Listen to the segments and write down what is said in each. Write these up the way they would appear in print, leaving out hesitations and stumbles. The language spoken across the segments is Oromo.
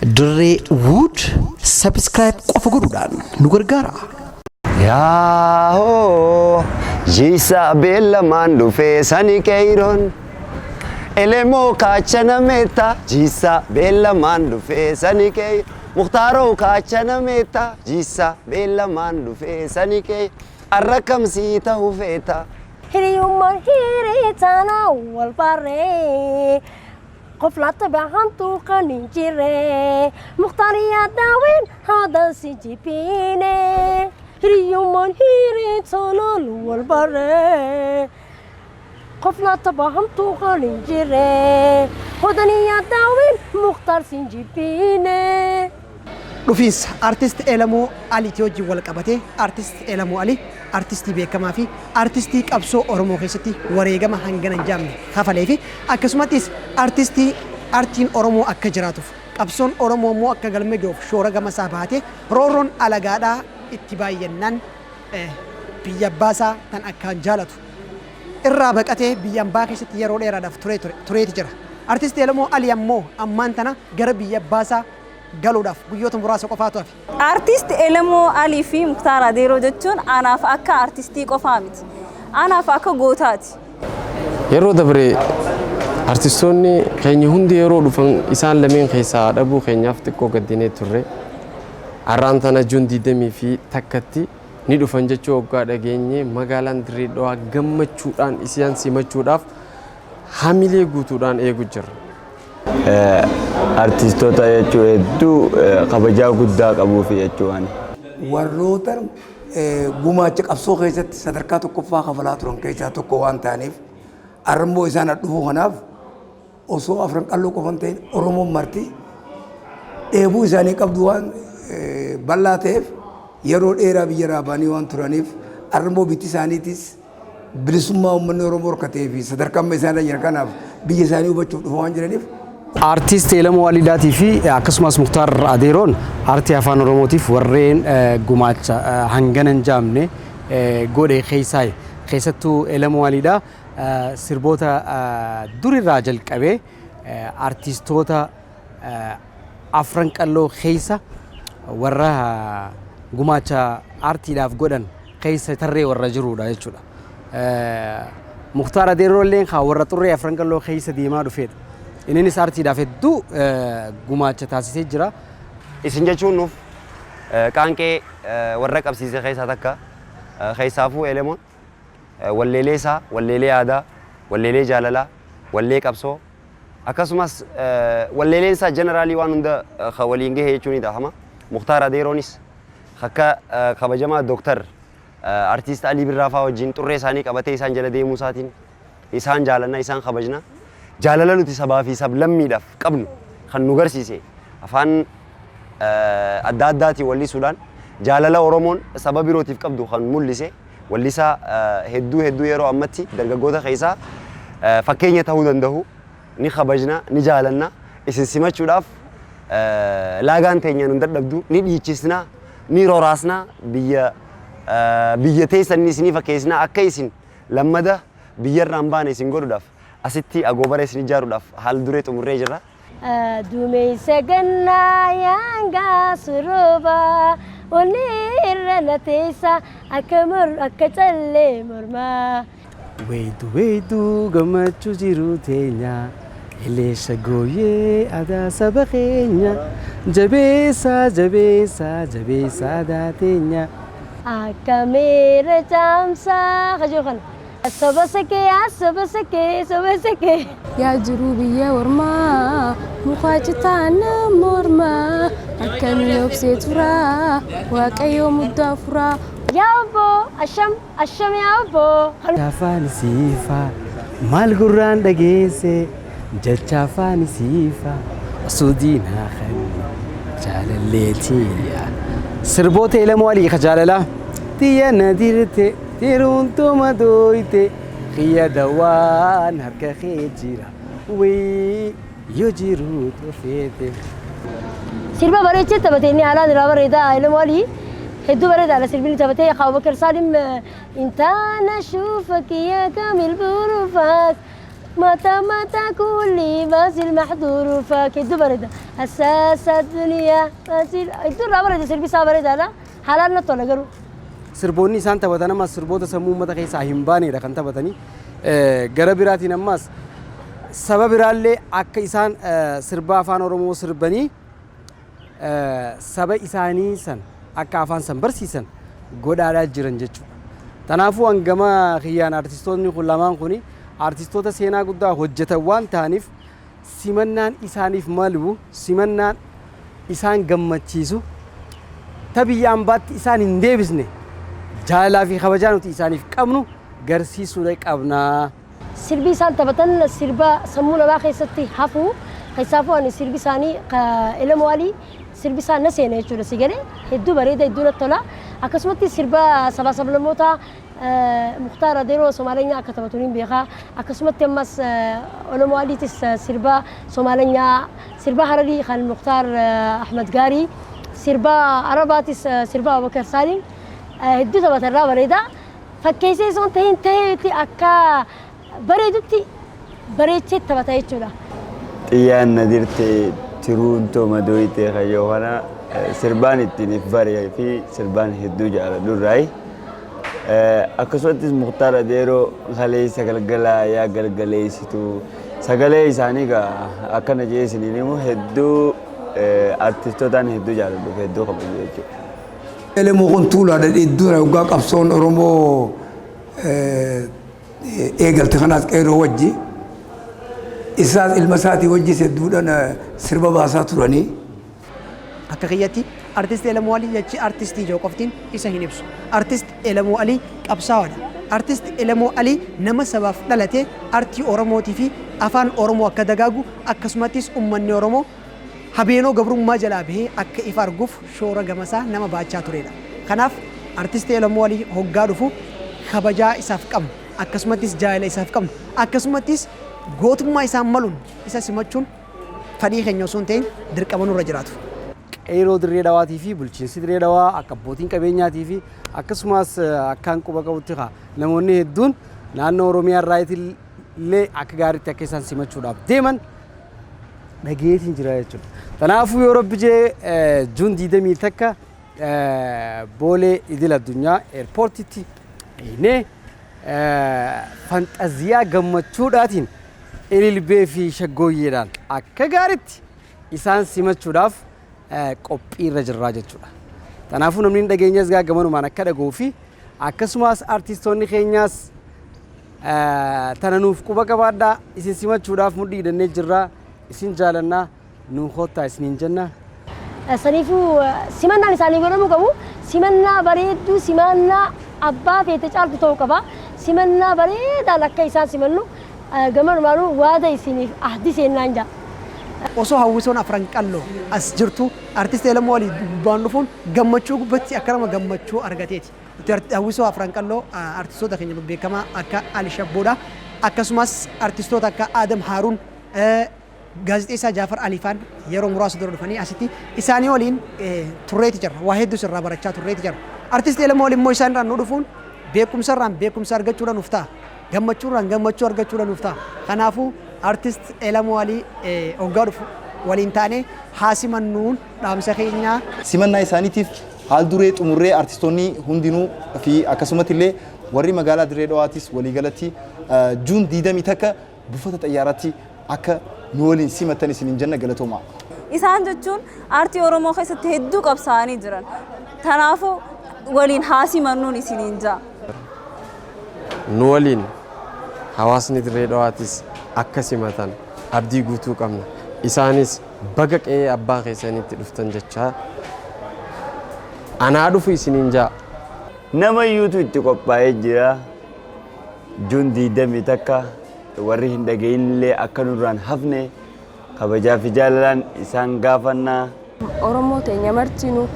Dirree Wood subscribe qofa godhuudhaan nu gargaara. Yaahoo jiisa beellamaan dhufee sani qeeyroon elemoo kaachana meetta jiisa beellamaan dhufee sani qeey Muktaaroo kaachana meetta jiisa beellamaan dhufee sani qeey arra kamsii ta'u feeta. Hiriyummaan hiree taana wal barree, qof la tabahantu qanin jire, Mukhtaariyaa daawin hadan si jibine. Hiriyummaan hiree taana wal barree, qof la tabahantu qanin jire, hodaniyaa daawin Mukhtaar sin jibine. Dhufiinsa Artist Elemoo Aliitii wajjin wal qabatee, Artist Elemoo Alii artistii beekamaa fi artistii qabsoo Oromoo keessatti wareegama hangana hin jaamne kafalee fi akkasumattis artistii artiin Oromoo akka jiraatuuf, qabsoon Oromoo immoo akka galma ga'uuf shoora gama isaa bahatee, roorroon alagaadhaa itti baayyannaan biyya abbaa isaa tan akkaan jaalatu irraa baqatee biyya ambaa keessatti yeroo dheeraadhaaf turee tureeti jira. Artist Elemoo Alii ammoo ammaan tana gara biyya abbaa isaa galuudhaaf guyyoota muraasa qofaatu hafe. Artist Elemoo Alii fi Muktaar Adeeroo jechuun anaaf akka artistii qofaa miti. Anaaf akka gootaati. Yeroo dabre artistoonni keenya hundi yeroo dhufan isaan lameen keessaa dhabuu keenyaaf xiqqoo gaddinee turre. Har'aan tana June 21tti ni dhufan jechuu hoggaa dhageenye, magaalaan Dirree Dhawaa gammachuudhaan isaan simachuudhaaf hamilee guutuudhaan eegu jirra. Artistoota jechuun hedduu kabajaa guddaa qabuufi jechuun. Warroota gumaacha qabsoo keessatti sadarkaa tokkoffaa kafalaa turan keessaa tokko waan ta'aniif, arrammoo isaan dhufuu kanaaf osoo Afran Qalloo qofan ta'in Oromoon marti dheebuu isaanii qabdu waan bal'aa ta'eef, yeroo dheeraa biyya irraa ba'anii waan turaniif, arrammoo bitti isaaniitis bilisummaa uummanni Oromoo horkatee fi sadarkaa amma isaan irra jiran kanaaf biyya isaanii hubachuuf dhufa waan jiraniif. Aartist Elemoo Alidaatii fi akkasumas Muktaar Adeeroon aartii afaan Oromootiif warreen gumaacha hangana hin jaamne godhe keessaa, keessattuu Elemoo Aliidhaa sirboota durirraa jalqabee artistoota Afran Qalloo keessa warra gumaacha aartiidhaaf godhan keessa tarree warra jirudha jechuudha. Muktaar Adeeroo illee kan warra xurree Afran Qalloo keessa deemaa dhufedha. Innis aartiidhaaf hedduu gumaacha taasisee jira. Isin jechuun nuuf qaanqee warra qabsiise keessaa takka. Keessaafuu Elemoon walleelee isaa, walleelee aadaa, walleelee jaalalaa, wallee qabsoo, akkasumas walleeleen isaa generally waan hunda kan waliin gahe jechuun ni danda'ama. Muktaar Adeeroonis akka kabajamaa Dooktar Artiist Alii Birraa fa'aa wajjin xurree isaanii qabatee isaan jala deemuu isaatiin isaan jaalanna, isaan kabajna. Jaalala nuti sabaa fi sablammiidhaaf qabnu kan nu garsiise, afaan adda addaatiin wallisuudhaan jaalala Oromoon saba birootiif qabdu kan mul'ise, wallisaa hedduu hedduu yeroo ammatti dargaggoota keessaa fakkeenya ta'uu danda'u. Ni kabajna, ni jaalanna. Isin simachuudhaaf laagaan teenya nun dadhabdu, ni dhiichisna, ni roraasna, biyya biyya teessan isinii fakkeessina. Akka isin lammada biyyarraa hin baane isin godhuudhaaf asitti agoobara isin ijaaruudhaaf haal duree xumurree jirra. Duumessa gannaa yaangaa surooba, onni irra na teessa akka mor akka callee mormaa. Weedduu weedduu gammachuu jiru teenya, Eleesha gooyee aadaa saba keenya, jabeessaa jabeessaa jabeessaa aadaa teenya. Akka miira caamsaa kajoo kana. Soba sakee yaa soba sakee soba sakee. Yaa jiruu biyya ormaa, mukaa citaa nama mormaa, akkamii obsee turaa, Waaqayyoo muddaa furaa. Yaa obbo asham asham yaa obbo. Afaan siifa maal gurraan dhageesse, jecha afaan siifa osoo diinaa kan jaalalleetiyya. Sirboota Elemoo Alii ka jaalalaa. Tiyya na dirte tiruuntuma dooyte, xiyya dawaan harka kee jira wii yoo jiruutu feete. Sirba bareechee taphate inni, haalaan irraa bareeda. Elemoo Alii hedduu bareedaadha sirbinni taphatee. Abubakar Saalim intaana shuufa kiyya kamil burufaas. Mata mata kulli masil maxduuru faak hedduu bareeda. Asaasa duniyaa masil hedduu irraa bareeda, sirbi isaa bareedaadha. Haalaan natti tola garuu. Sirboonni isaan taphatan ammas sirboota sammuu uummata keessaa hin baanedha kan taphatanii. Gara biraatiin ammas saba biraallee akka isaan sirba Afaan Oromoo sirbanii saba isaanii san akka afaan san barsiisan godhaadhaa jiran jechuudha. Kanaafuu hangama kiyyaan artistoonni kun lamaan kuni artistoota seenaa guddaa hojjetan waan ta'aniif, simannaan isaaniif malu, simannaan isaan gammachiisu, ta biyya ambaatti isaan hin deebisne, jaalalaa fi kabajaa nuti isaaniif qabnu garsiisuudha qabnaa. Sirbi isaan taphatan sirba sammuu namaa keessatti hafu. Keessaafuu ani sirbi isaanii Elemoo Alii sirbi isaan na seena jechuudha, si galee hedduu bareeda, hedduu natti tola. Akkasumatti sirba sabaa sablammoota Muktaar Adeeroo Somaalenyaa akka taphatu niin beeka. Akkasumatti ammas Elemoo Aliitis sirba Somaalenyaa, sirba Hararii kan Muktaar Ahmad Gaarii, sirba Arabaatis sirba Abubakar Saalim hedduu taphata, irraa bareeda. Fakkeessee osoo hin tahin ta'eeti akka bareedutti bareechee taphata jechuudha. Xiyyaan na dirte tiruun too madooyte kayyoo kana sirbaan ittiin if baree fi sirbaan hedduu jaaladhu irraayi. Akkasumattis Muktaar Adeeroo kaleessa galgalaa yaa galgaleessitu sagalee isaanii gaa akkana jee isiniin himu, hedduu artistootaan hedduu jaaladhuuf hedduu kabaju jechuudha. Elemoo kun tuulaadha dura waggaa qabsoon Oromoo eegalte kanaas qeerroo wajji isaas ilma isaatii wajjis hedduudhaan sirba baasaa turanii. Akka kiyyatti artist Elemoo Alii jechi artistii ijoo qoftiin isa hin ibsu. Artist Elemoo Alii qabsaa'aadha. Artist Elemoo Alii nama sabaaf dhalate, artii Oromootii fi afaan Oromoo akka dagaagu, akkasumattis uummanni Oromoo habeenoo gabrummaa jalaa bahee akka ifa arguuf shoora gamasaa nama baachaa turedha. Kanaaf artist Elemoo Alii hoggaa dhufu kabajaa isaaf qabnu, akkasumattis jaalala isaaf qabnu, akkasumattis gootummaa isaan maluun isa simachuun fedhii keenya osoo hin ta'in dirqama nurra jiraatu. Qeeroo Dirree Dhawaatii fi bulchiinsi Dirree Dhawaa akka abbootiin qabeenyaatii fi akkasumas akkaan quba qabutti namoonni hedduun naannoo Oromiyaa irraa illee akka gaariitti akka isaan simachuudhaaf deeman dhageetiin jira jechuudha. Kanaafuu yoo Rabbi jee June 21 Boolee idil addunyaa airportitti dhiinee fanxaziyaa gammachuudhaatiin ililbee fi shaggooyyeedhaan akka gaariitti isaan simachuudhaaf qophiirra jirraa jechuudha. Kanaafuu namni hin dhageenyas gaa gamanumaan akka dhaga'uu fi akkasumas artistoonni keenyaas tana nuuf quba qabaadhaa, isin simachuudhaaf mudhii hidhannee jirraa, isin jaalannaa, nuu koottaa isiniin jenna. Saniifuu simannaan isaanii godhamuu qabu. Simannaa bareedduu, simannaa abbaa feete caaltu ta'uu qaba. Simannaa bareedaan akka isaan simannu gamanumaanuu waada isiniif ahdi seennaan jaa. Osoo hawwisoon Afran Qalloo as jirtu artist Elemoo Alii gubbaan dhufuun gammachuu gubbatti akka nama gammachuu argateeti. Nuti hawwisoo Afran Qalloo artistoota keenya beekamaa akka Ali Shabboodha. Akkasumas artistoota akka Adam Haaruun, gaazexeessaa Jaafar Alifaan yeroo muraasa dura dhufanii asitti isaanii waliin turreeti jira. Waa hedduus irraa barachaa turreeti jira. Artist Elemoo Alii immoo isaan irraan nu dhufuun beekumsa irraan beekumsa argachuudhaan nuuf ta'a. Gammachuurraan gammachuu argachuudhaan nuuf ta'a. Kanaafuu artist Elemoo Alii hoggaa dhufu waliin taanee haa simannuun dhaamsa keenyaa. Simannaa isaaniitiif haal duree xumurree artistoonni hundinuu fi akkasumatti illee warri magaalaa Dirree Dhawaatis waliigalatti June 21 buufata xayyaaraatti akka nu waliin simatan isiniin jenna, galatoomaa. Isaan jechuun aartii Oromoo keessatti hedduu qabsaa'anii jiran. Kanaafuu waliin haa simannuun isiniin jaa. Nu waliin hawaasni Dirree Dhawaatis akka simatan abdii guutuu qabna. Isaanis baga qe'ee abbaa keessanitti dhuftan jechaa anaa dhufu isiniin jaa. Nama iyyuutu itti qophaa'ee jira. June 21 warri hin dhaga'in illee akka nurraan hafne kabajaa fi jaalalaan isaan gaafannaa. Oromoo teenya martinuu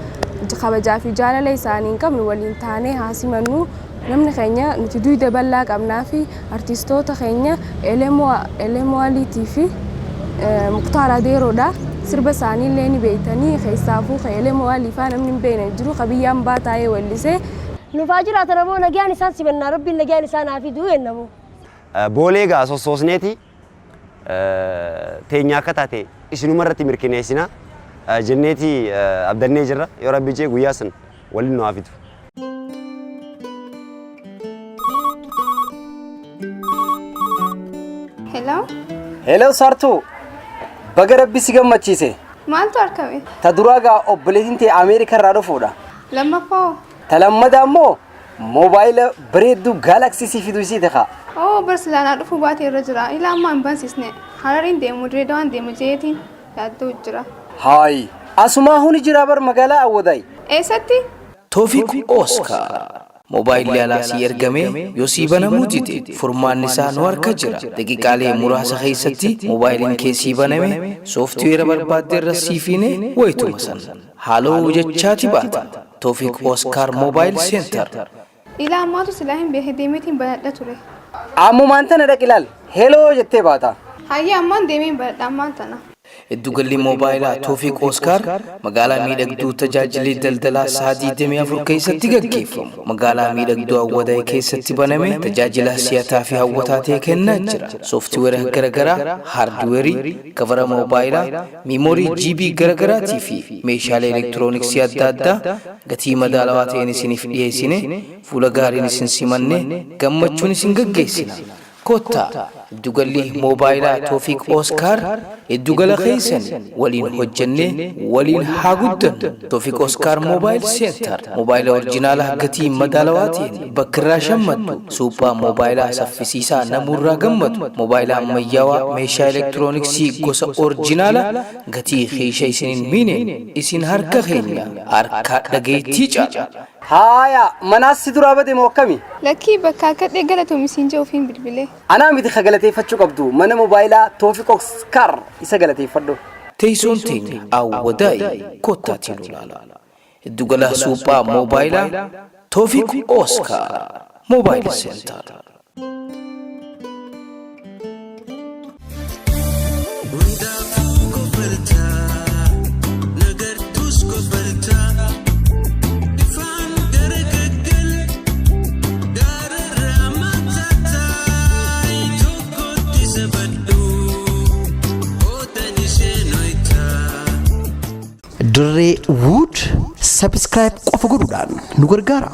kabajaa fi jaalala isaanii hin qabnu waliin taanee haa simannu. Namni keenya nuti duyda bal'aa qabnaa fi artistoota keenya Elemoo Aliitii fi Muktaar Adeeroodha. Sirba isaanii illee ni beektanii, keessaafuu ka Elemoo Alii faa namni hin beekne hin jiru, ka biyyaan baa taa'ee wellisee. Nufaa jiraatan ammoo nagaan isaan simannaa, Rabbiin nagaan isaan haa fiduu jennamu. Boolee gaa sossoosneeti. Teenya akka taate isinuma irratti mirkaneessina jenneeti abdannee jirra. Yoo Rabbi jee guyyaa san waliin nu haa fidu. Hello? Hello Sartuu, baga Rabbi si gammachiise. Maaltu argame? Ta duraa gaa obboleettiin tee Ameerikaa irraa dhufuudha. Lammaffaa hoo? Ta lammataa immoo moobaayila bareedduu Galaxy si fiduu isiiti kaa. Oo bar silaa naa dhufuu baate irra jira. Ilaa ammaa hin bansiisne. Harariin deemu Direedawaan deemu jeetiin yaadda'u jira. Haayi. Asumaa huni jiraa bar magaalaa Awwadaay. Eessatti? Toofiq Ooskaar. Moobaayilli alaa sii ergamee yoo sii banamuu dide furmaanni isaa nu harka jira. Daqiiqaalee muraasa keessatti moobaayiliin kee sii baname sooftiweera barbaadde irra sii fiine wayituma san haaloo jechaati baata. Toofiq Ooskaar Moobaayil Seentar. Ilaa ammaatu silaa hin beeke deemeetiin banadha ture. Ammumaan tana dhaqi laal. Heloo jettee baata. Hayyee ammaan deemeen banadha ammaan tana. Giddugalli Moobaayilaa Toofiq Ooskaar magaalaa miidhagduu tajaajilli daldalaa sa'a 24 keessatti gaggeeffamu magaalaa miidhagduu Awwadaay keessatti baname tajaajila si'ataa fi hawwataa ta'e kennaa jira. Sooftiweera garagaraa, haardweerii, kavara moobaayilaa, miimoorii GB garagaraatii fi meeshaalee elektirooniksii adda addaa gatii madaalawaa ta'een isiniif dhiyeessine fuula gaariin isin simanne gammachuun isin gaggeessina. Kottaa! Giddugalli Moobaayilaa Toofiq Ooskaar giddugala keessan waliin hojjennee waliin haa guddannu. Toofiq Ooskaar Moobaayil Seentar moobaayila orjinaala gatii madaalawaa ta'een bakka irraa shammaddu, suuphaa moobaayilaa saffisiisaa namuurraa gammadu, moobaayila ammayyaawaa meeshaa elektirooniksii gosa orjinaala gatii kiisha isin hin miineen isin harka keenya harkaa dhageettii caala. Haaya, manaas si duraa bade moo akkami? Lakkii bakka akkadhee galatoomi siin je'uufiin bilbile. Anaa miti ka galateeffachuu qabdu mana mobaayilaa Toofiq Oskaar isa galateeffadhu. Teessoon teenya Awwadaayi kottaatii nu laalaa. Giddugala Suuphaa Moobaayilaa Toofiq Oskaar Mobile Center. Hundaafuu kofaltaa nagartuus kofaltaa ifaan gara gaggala gaararraa mataataa tokkotti sabadhu ootan isheen hoytaa. Dirree Wood subscribe qofa godhuudhaan nu gargaara.